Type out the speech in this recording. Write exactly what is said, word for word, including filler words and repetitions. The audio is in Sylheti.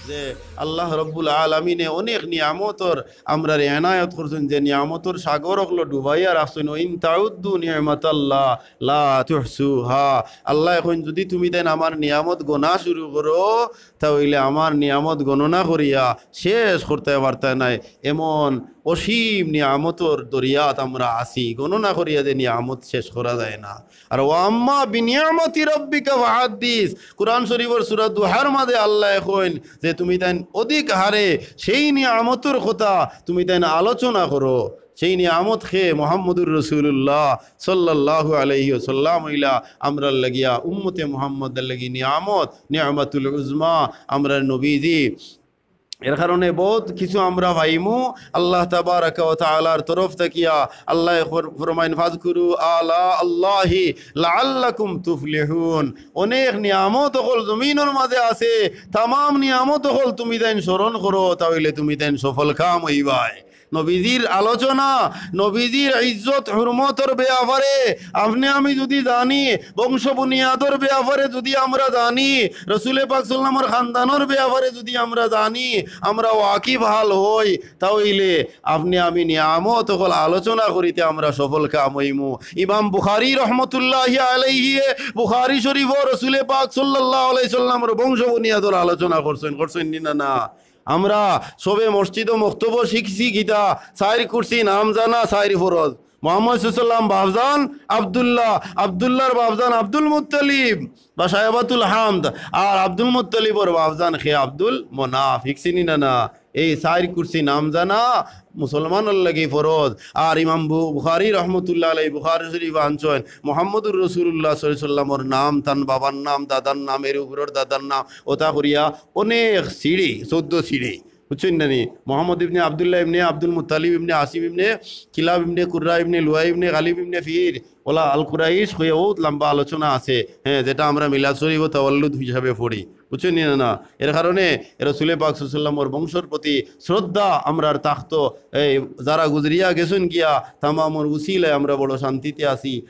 যে আল্লাহ রব্বুল আলামিনে অনেক নিয়ামতর আমরারে এনায়েত করছইন, যে নিয়ামতর সাগর অকলো ডুবাইয়া রাখছইন। "ওয়া ইন তাউদ্দু নি'মাতাল্লাহ লা তুহসুহা।" আল্লায় কইন, "যুদি তুমিতাইন আমার নিয়ামত গনা শুরু করো, তা অইলে আমার নিয়ামত গণনা করিয়া শেষ করতায় পারতায় নায়। এমন অসীম নিয়ামতর দরিয়াত আমরা আছি, গণনা করিয়া যে নিয়ামত শেষ করা যায় না।" আর "ওয়া আম্মা বিনিয়ামতি রাব্বিকা ফাহাদ্দিস।" কুরআন শরীফর সূরা দুহার মাঝে আল্লায় কইন যে তুমিতাইন অধিক হারে সেই নিয়ামতর কথা তুমিতাইন আলোচনা করো। সেই নিয়ামত কে? মুহাম্মদুর রাসূলুল্লাহ সাল্লাল্লাহু আলাইহি ওয়াসাল্লাম অইলা আমরার লাগিয়া, উম্মতে মুহাম্মদর লাগি নিয়ামত, নিয়ামাতুল উজমা, আমরার নবীজি। এর কারণে বউত কিছু আমরা পাইমু আল্লাহ তাবারাকা ওয়া তাআলার তরফ থাকিয়া। আল্লায় ফর-, ফরমাইন, "ফাজকুরু আলা আল্লাহি লাআল্লাকুম তুফলিহুন।" অনেক নিয়ামত অকল জমিনর মাঝে আছে, তামাম নিয়ামত অকল তুমিতাইন স্মরণ করো, তা অইলে তুমিতাইন সফল কাম অইবায়। নবীজির আলোচনা, নবীজির ইজ্জত হুরমতর বেয়াপারে আপনে আমি যুদি জানি, বংশ বুনিয়াদর বেয়াপারে যুদি আমরা জানি, রসুলে পাক সাল্লামর খানদানর বেয়াপারে যুদি আমরা জানি, আমরা ওয়াকিফ হাল হই, তা অইলে আপনে আমি নিয়ামত অকল আলোচনা করিতে আমরা সফল কাম অইমু। ইমাম বুখারী রহমতুল্লাহি আলাইহি বুখারী শরীফো রসুলে পাক সাল্লাল্লাহু আলাইহি সাল্লামর বংশ বুনিয়াদর আলোচনা করছইন, করছইন নি না? না। আমরা সবে মসজিদো মক্তবো শিখছি কিতা? চাইর কুরসি নাম জানা, চাইর ফরজ। মুহাম্মদ সাল্লাল্লাহু আলাইহি সাল্লাম বাফজান আব্দুল্লাহ, আব্দুল্লাহর বাফজান আব্দুল মুত্তালিব বা সাহেবাতুল হামদ, আর আব্দুল মুত্তালিবর বাফজান কে? আব্দুল মনাফ। শিখছি নি না? না। এই চাইর কুরসি নাম জানা মুসলমানর লাগি ফরজ। আর ইমাম বু-, বুখারী রহমতুল্লাহ আলাইহি বুখারী শরীফো আনছইন, মুহাম্মদুর রাসূলুল্লাহ সাল্লাল্লাহু আলাইহি সাল্লামর নাম, তান বাবার নাম, দাদার নাম, এর উপরর দাদার নাম, ওতা করিয়া অনেক সিঁড়ি, চৌদ্দ সিঁড়ি। বুঝছইন না নি? মুহাম্মদ ইবনে আব্দুল্লাহ ইবনে আব্দুল মুত্তালিব ইবনে হাশিম ইবনে কিলাব ইবনে কুররা ইবনে লুয়াই ইবনে গালিব ইবনে ফিহির, ওলা আল কুরাইশ কইয়া বউত লম্বা আলোচনা আছে, হ্যাঁ, যেটা আমরা মিলাদ শরীফো তাওয়াল্লুদ হিসাবে পড়ি। বুঝছইন নি না? না। এর কারণে রসুলে পাক সাল্লাল্লাহু আলাইহি সাল্লামর বংশর প্রতি শ্রদ্ধা আমরার থাকতো। এই যারা গুজরিয়া গেছইন গিয়া, তামামর উসিলায় আমরা বড় শান্তিতে আছি।